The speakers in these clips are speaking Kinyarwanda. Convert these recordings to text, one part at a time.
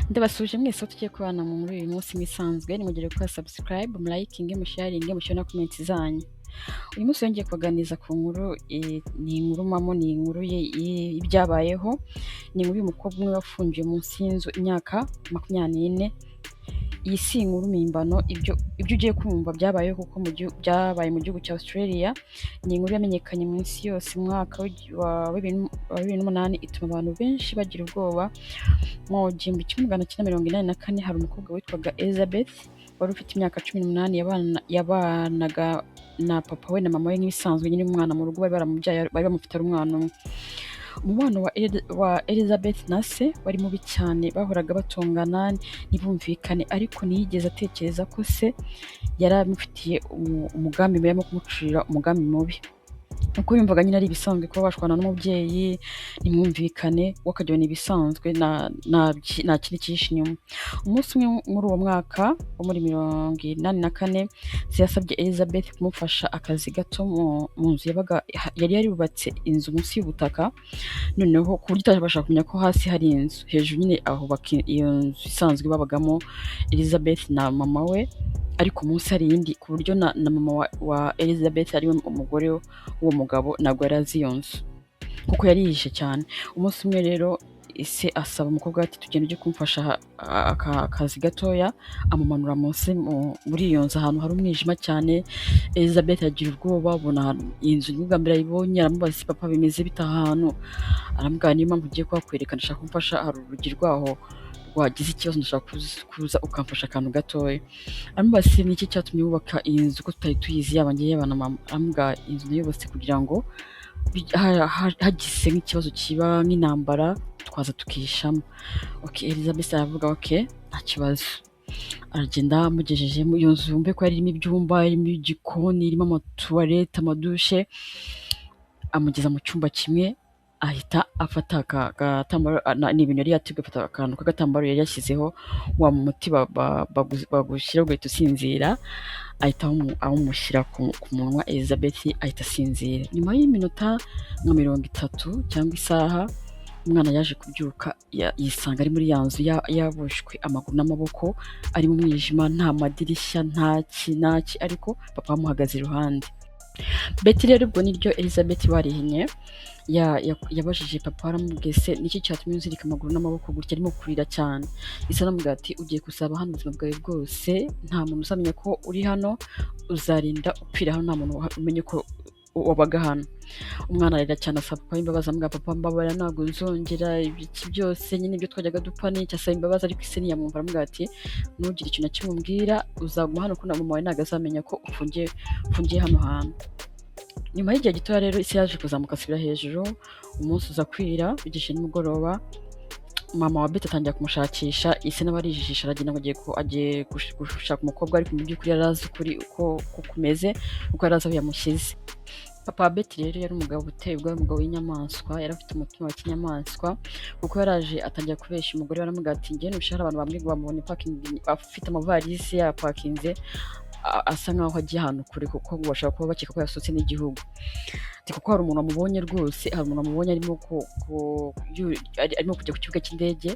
Ndabasuje mwese aho tugiye kubana muri uyu munsi nk'isanzwe. Nimugere gukora subscribe, mulayikinge, musharinge, mushyire na comment zanyu. Uyu munsi yongeye kubaganiriza ku nkuru, ni inkuru mamo, ni inkuru y'ibyabayeho, ni inkuru y'umukobwa umwe wafungiwe munsi y'inzu imyaka 24. Iyi si inkuru mpimbano, ibyo ugiye kumva byabayeho kuko byabaye mu gihugu cya Australia. Ni inkuru yamenyekanye mu isi yose mu mwaka wa 2008, ituma abantu benshi bagira ubwoba. Mu 1984 hari umukobwa witwaga Elizabeth wari ufite imyaka 18, yabanaga na papa we na mama we nk'ibisanzwe nyine, umwana mu rugo bari baramubyaye, bari bamufite ari umwana umwe. Umubano wa Elizabeth na se wari mubi cyane, bahoraga batongana ntibumvikane, ariko ntiyigeze atekereza ko se yari amufitiye umugambi mubi, arimo kumucurira umugambi mubi, kuko yumvaga nyine ari ibisanzwe kuba bashwana n'umubyeyi ntimwumvikane, we akagira ni ibisanzwe, nta kindi cyihishe inyuma. Umunsi umwe muri uwo mwaka wo muri 84, se yasabye Elizabeth kumufasha akazi gato mu nzu yabaga yari yarubatse, inzu munsi y'ubutaka, noneho ku buryo utabasha kumenya ko hasi hari inzu. Hejuru nyine ahubaka iyo nzu isanzwe babagamo Elizabeth na mama we, ariko munsi hari iyindi, ku buryo na mama wa Elizabeth, ariwe umugore w'uwo mugabo, ntabwo yari azi iyo nzu kuko yari yihishe cyane. Umunsi umwe rero ise asaba umukobwa we ati: "Tugenda ujye kumfasha akazi gatoya." Amumanura munsi muri iyo nzu ahantu hari umwijima cyane. Elizabeth agira ubwoba, abona iyi nzu ni bwa mbere ayibonye. Aramubaza ati: "Papa, bimeze bite aha hantu?" Aramubwira: "Niyo mpamvu ugiye kuhakwereka, ndashaka kumfasha, hari urugi rwaho rwagize ikibazo, ndashaka kuza ukamfasha akantu gatoya." Aramubaza ati: "Ni iki cyatumye wubaka iyi nzu ko tutari tuyizi, yaba njye yaba na mama?" Aramubwira: "Inzu nayubatse kugira ngo hagize nk'ikibazo kiba nk'intambara twaza tukihishamo." Okay, Elizabeth aravuga: "Okay, nta kibazo." Aragenda, amugejeje mu iyo nzu, yumve ko yari irimo ibyumba, irimo igikoni, irimo amatuwarete, amadushe. Amugeza mu cyumba kimwe, ahita afata aka agatambaro, ni ibintu yari yateguye, afata akantu k'agatambaro yari yashyizeho wa muti bagushyira ugahita usinzira, ahita awumushyira ku munwa. Elizabeth ahita asinzira. Nyuma y'iminota nka 30 cyangwa isaha, umwana yaje kubyuka, yisanga ari muri ya nzu yaboshywe amaguru n'amaboko, ari mu mwijima, nta madirishya, nta ki nta ki, ariko papa amuhagaze iruhande. Betty rero, ubwo niryo Elizabeth barihinye, yabajije papa, aramubwiye: "Se niki cyatumye uzirika amaguru n'amaboko gutya?" Arimo kurira cyane. Ise aramubwira ati: "Ugiye gusaba hano ubuzima bwawe bwose, nta muntu uzamenya ko uri hano, uzarinda upfira hano nta muntu umenye ko wabaga hano." Umwana ararira cyane, asaba papa imbabazi, amubwira: "Papa, mbabarira, ntabwo nzongera, ibiki byose nyine ibyo twajyaga dupfa n'iki." Asaba imbabazi, ariko ise ntiyamwumva. Aramubwira ati: "Ntugire ikintu na kimwe umbwira, uzaguma hano kuko na mama wawe ntabwo azamenya ko ufungiye hano hantu." Nyuma y'igihe gitoya rero, ise yaje kuzamuka asubira hejuru. Umunsi uza kwira, bigeze nimugoroba, mama wa Betty atangira kumushakisha. Ise nawe arijijisha, aragenda ngo agiye gushaka umukobwa, ariko mu by'ukuri yari azi ukuri uko kumeze, kuko yari azi aho yamushyize. Papa wa Betty rero yari umugabo uteye ubwoba, umugabo w'inyamaswa, yari afite umutima wa kinyamaswa, kuko yaraje atangira kubeshya umugore we, aramubwira ati: "Njye nushaka abantu bamwe bamubonye pakingi afite amavarisi yapakinze, asa nkaho agiye ahantu kure, kuko ngo bashobora kuba bakeka ko yasohotse n'igihugu." Ati: "Kuko hari umuntu wamubonye rwose, hari umuntu wamubonye arimo kujya ku kibuga cy'indege,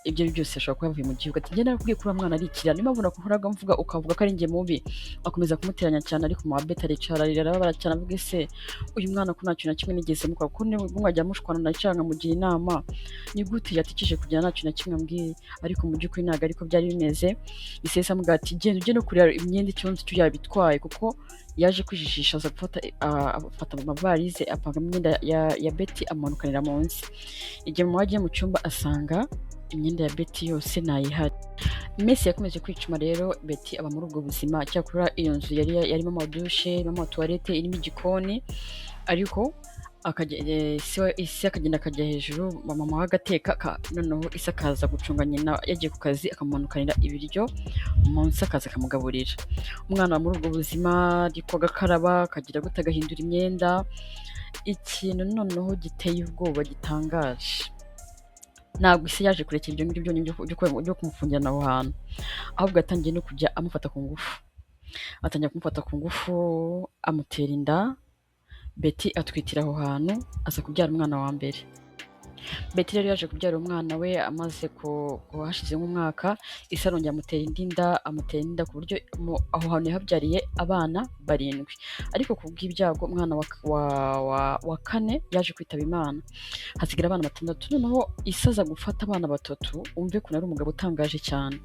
ibyo ari byo byose ashobora kuba yavuye mu gihugu." Ati: "Njye narakubwiye ko uriya mwana ari ikirara, niyo mpamvu nakuhoraga mvuga ukavuga ko ari njye mubi." Akomeza kumuteranya cyane, ariko mama Betty aricara ararira, arababara cyane, avuga: "Ese uyu mwana ko nta kintu na kimwe nigeze mukora, kuko nibwo mwajya mushwana nacara nkamugira inama, ni gute yatikije kugira nta kintu na kimwe ambwiye?" Ariko mu by'ukuri ntabwo ariko byari bimeze. Ise amubwira ati: "Genda ujye no kureba imyenda, icyo nzi cyo yabitwaye," kuko yaje kwijijisha, aza gufata afata amavarize, apangamo imyenda ya Betty, amanukanira munsi. Igihe mama agiye mu cyumba, asanga imyenda ya Betty yose ntayihari. Iminsi yakomeje kwicuma rero, Betty aba muri ubwo buzima. Cyakora iyo nzu yari yarimo amadushe, irimo amatuwarete, irimo igikoni, ariko ise akagenda akajya hejuru, mama we agateka, noneho ise akaza gucunga nyina yagiye ku kazi, akamumanukanira ibiryo munsi, akaza akamugaburira. Umwana muri ubwo buzima, ariko agakaraba, akagira gute, agahindura imyenda. Ikintu noneho giteye ubwoba, gitangaje, ntabwo ise yaje kurekera ibyo ngibyo byonyine byo kumufungirana aho hantu, ahubwo yatangiye no kujya amufata ku ngufu. Atangira kumufata ku ngufu, amutera inda. Betty atwitira aho hantu, aza kubyara umwana wa mbere. Betty rero yaje kubyara umwana we amaze hashize nk'umwaka, ise arongera amutera indi nda, amutera indi nda ku buryo aho hantu yahabyariye abana barindwi. Ariko ku bw'ibyago umwana wa kane yaje kwitaba Imana, hasigara abana batandatu. Noneho ise aza gufata abana batatu, umve ukuntu ari umugabo utangaje cyane,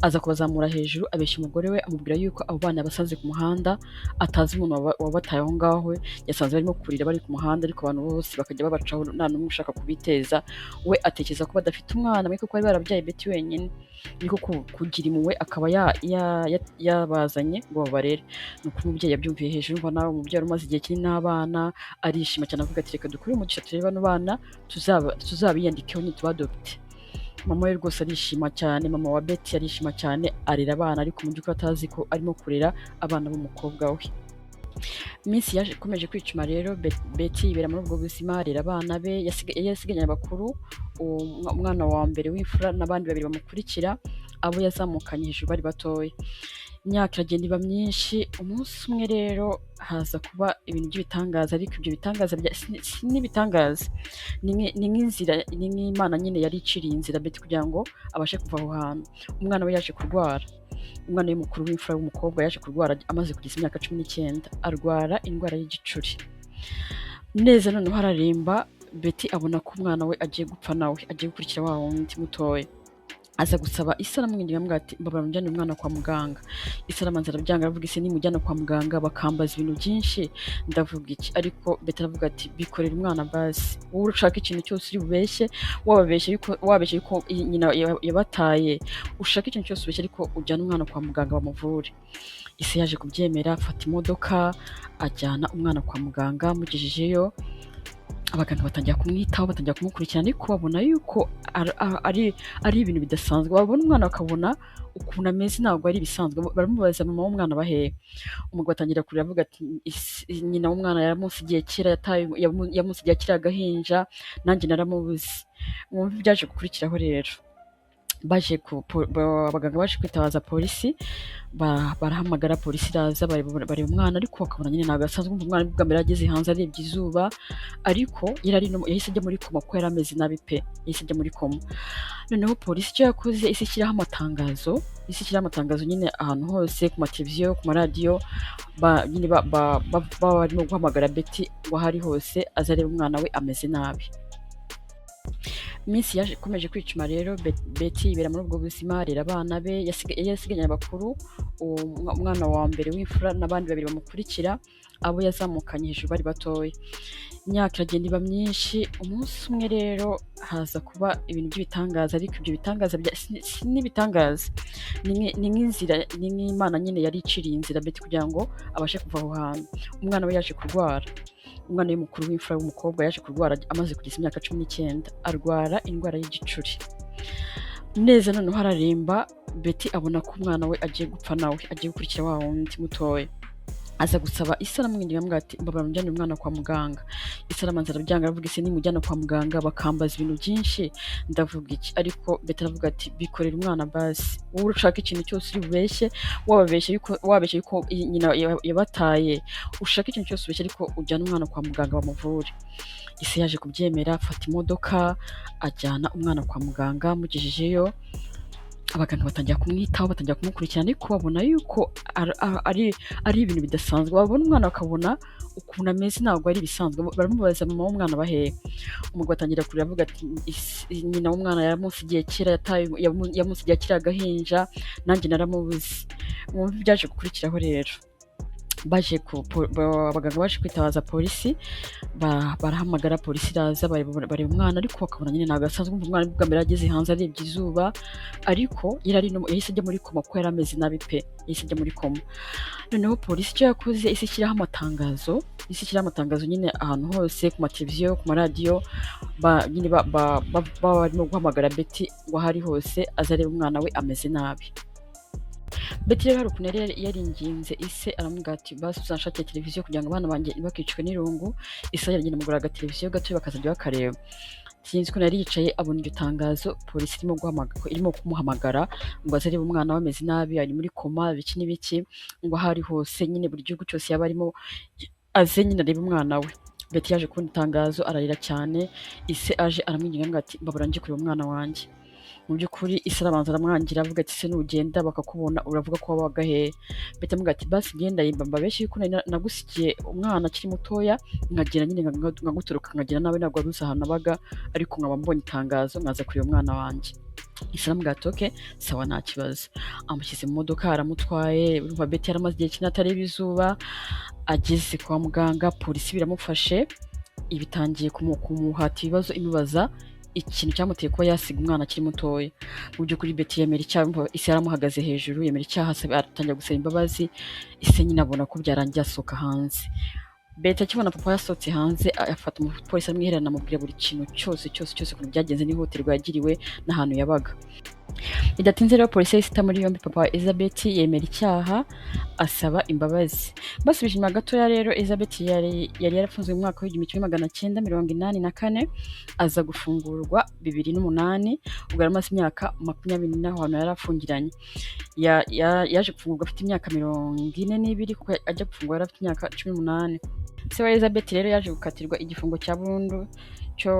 aza kubazamura hejuru, abeshya umugore we, amubwira yuko abo bana yabasanze ku muhanda, atazi umuntu wabataye aho ngaho, yasanze barimo kurira bari ku muhanda, ariko abantu bose bakajya babacaho nta n'umwe ushaka kubiteza. We atekereza ko badafite umwana, ariko ko bari barabyaye Betty wenyine, niko kugira impuhwe akaba yabazanye ngo babarere. Nuko umubyeyi yabyumviye hejuru, umva nawe umubyeyi wari umaze igihe kinini n'abana, arishima cyane avuga ati reka dukure umugisha turebe bano bana tuzabiyandikeho ntitubadopte. Mama we rwose arishima cyane, mama wa Betty arishima cyane, arera abana, ariko mu by'ukuri atazi ko arimo kurera abana b'umukobwa we. Iminsi yaje ikomeje kwicuma rero, Betty yibera muri ubwo buzima, arera abana be, yasigaranye abakuru, umwana wa mbere w'imfura n'abandi babiri bamukurikira, abo yazamukanye hejuru bari batoya. Imyaka iragenda iba myinshi, umunsi umwe rero haza kuba ibintu by'ibitangaza, ariko ibyo bitangaza si n'ibitangaza, ni nk'inzira, ni nk'Imana nyine yari iciriye inzira Betty kugira ngo abashe kuva aho hantu. Umwana we yaje kurwara, umwana we mukuru w'imfura w'umukobwa yaje kurwara amaze kugeza imyaka 19, arwara indwara y'igicuri. Neza noneho araremba, Betty abona ko umwana we agiye gupfa, nawe agiye gukurikira wa wundi mutoya. Aza gusaba ise, aramwinginga, aramubwira ati mbabara mujyane umwana kwa muganga. Ise aramanza arabyanga, aravuga ise nimujyana kwa muganga bakambaza ibintu byinshi ndavuga iki? Ariko Betty aravuga ati bikorera umwana basi, wowe ushaka ikintu cyose uri bubeshye, wababeshye yuko nyina yabataye, ushaka ikintu cyose ubeshye, ariko ujyane umwana kwa muganga bamuvure. Ise yaje kubyemera, afata imodoka ajyana umwana kwa muganga. Amugejejeyo abaganga batangira kumwitaho, batangira kumukurikirana, ariko babona yuko ari ibintu bidasanzwe. Babona umwana bakabona ukuntu ameze ntabwo ari ibisanzwe, baramubaza mama w'umwana bahehe? Umugabo atangira kurira avuga ati nyina w'umwana yaramusigiye kera, yamusigiye akiri agahinja, nanjye naramubuze. Mwumve ibyaje gukurikiraho rero, abaganga baje kwitabaza polisi, barahamagara polisi iraza, bareba umwana, ariko bakabona nyine ntabwo asanzwe. Umva umwana bwa mbere ageze hanze arebye izuba, ariko yahise ajya muri koma kuko yari ameze nabi pe, yahise ajya muri koma. Noneho polisi icyo yakoze, isi ishyiraho amatangazo nyine ahantu hose, ku mateleviziyo, ku maradiyo, nyine baba barimo guhamagara Betty ngo aho ari hose aze arebe umwana we ameze nabi. Iminsi yaje ikomeje kwicuma rero, Betty yibera muri ubwo buzima, arera abana be, yasigaranye abakuru, umwana wa mbere w'imfura n'abandi babiri bamukurikira, abo yazamukanye hejuru bari batoya. Imyaka iragenda iba myinshi, umunsi umwe rero haza kuba ibintu by'ibitangaza, ariko ibyo bitangaza si n'ibitangaza, ni nk'inzira, ni nk'Imana nyine yari iciriye inzira Betty kugira ngo abashe kuva aho hantu. Umwana we yaje kurwara, umwana we mukuru w'imfura w'umukobwa yaje kurwara amaze kugeza imyaka 19, arwara indwara y'igicuri. Neza noneho araremba, Betty abona ko umwana we agiye gupfa, nawe agiye gukurikira wa wundi mutoya. Aza gusaba ise, aramwinginga, aramubwira ati mbabara mujyane umwana kwa muganga. Ise aramanza arabyanga, aravuga ise nimujyana kwa muganga bakambaza ibintu byinshi ndavuga iki? Ariko Betty aravuga ati bikorera umwana basi, wowe ushaka ikintu cyose uri bubeshye, wababeshye yuko nyina yabataye, ushaka ikintu cyose ubeshye, ariko ujyane umwana kwa muganga bamuvure. Ise yaje kubyemera, afata imodoka ajyana umwana kwa muganga. Amugejejeyo abaganga batangira kumwitaho, batangira kumukurikirana, ariko babona yuko ari ibintu bidasanzwe. Babona umwana bakabona ukuntu ameze ntabwo ari ibisanzwe, baramubaza mama w'umwana bahehe? Umugabo atangira kurira avuga ati nyina w'umwana yaramusigiye kera, yamusigiye akiri agahinja, nanjye naramubuze. Mwumve ibyaje gukurikiraho rero, abaganga baje kwitabaza polisi, barahamagara polisi iraza, bareba umwana, ariko bakabona nyine ntabwo asanzwe. Umva umwana bwa mbere ageze hanze arebye izuba, ariko yahise ajya muri koma kuko yari ameze nabi pe, yahise ajya muri koma. Noneho polisi icyo yakoze, isi ishyiraho amatangazo nyine ahantu hose, ku mateleviziyo, ku maradiyo, nyine baba barimo guhamagara Betty ngo aho ari hose aze arebe umwana we ameze nabi. Betty rero hari ukuntu yari yaringinze ise, aramubwira ati basi uzanshakire televiziyo kugira ngo abana banjye ntibakicwe n'irungu. Ise aragenda amugurira agateleviziyo gato bakazajya bakareba. Sinzi ukuntu yari yicaye abona iryo tangazo, polisi irimo kumuhamagara ngo aze arebe umwana we ameze nabi, ari muri koma, ibiki n'ibiki, ngo aho ari hose nyine buri gihugu cyose yaba arimo aze nyine arebe umwana we. Betty yaje kubona itangazo ararira cyane, ise aje aramwinginga aramubwira ati: "Mbabura njye kureba umwana wanjye." Mu by'ukuri ise arabanza aramwangira, avuga ati: "Se nugenda bakakubona uravuga ko wabaga hehe?" Betty amubwira ati: "Basi genda yimba mbabeshye yuko nari nagusigiye umwana akiri mutoya, nkagenda nyine nkagutoroka, nkagenda nawe ntabwo wari uzi ahantu nabaga, ariko nkaba mbonye itangazo nkaza kureba umwana wanjye." Ise aramubwira ati: "Okay, sawa, nta kibazo." Amushyize mu modoka aramutwaye. Urumva Betty yaramaze igihe kinini atareba izuba. Ageze kwa muganga, polisi biramufashe, ibitangiye kumuhata ibibazo, imubaza ikintu cyamuteye kuba yasiga umwana akiri mutoya. Mu by'ukuri Betty yemera icyaha. Urumva ise yaramuhagaze hejuru, yemera icyaha, atangira gusaba imbabazi. Ise nyine abona ko byarangiye, asohoka hanze. Betty akibona papa yasohotse hanze, afata umupolisi aramwihererana, amubwira buri kintu cyose cyose cyose, ukuntu byagenze n'ihohoterwa yagiriwe n'ahantu yabaga. Bidatinze rero polisi yahise ita muri yombi papa wa Elizabeth, yemera icyaha, asaba imbabazi. Basubije inyuma gatoya rero, Elizabeth yari yarafunzwe mu mwaka w'1984, aza gufungurwa 2008. Ubwo yari amaze imyaka 24 aho hantu yari afungiranye. Yaje gufungurwa afite imyaka 42, kuko ajya gufungurwa yari afite imyaka 18. Se wa Elizabeth rero yaje gukatirwa igifungo cya burundu cyo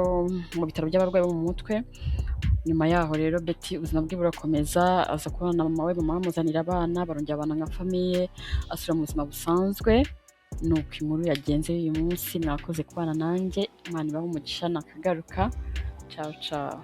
mu bitaro by'abarwayi bo mu mutwe. Nyuma yaho rero Betty ubuzima bwe burakomeza, aza kubana na mama we, mama we amuzanira abana, barongera abana nka famille, asubira mu buzima busanzwe. Nuko inkuru yagenze y'uyu munsi. Mwakoze kubana nanjye, Imana ibahe umugisha, nakagaruka. Ciao ciao.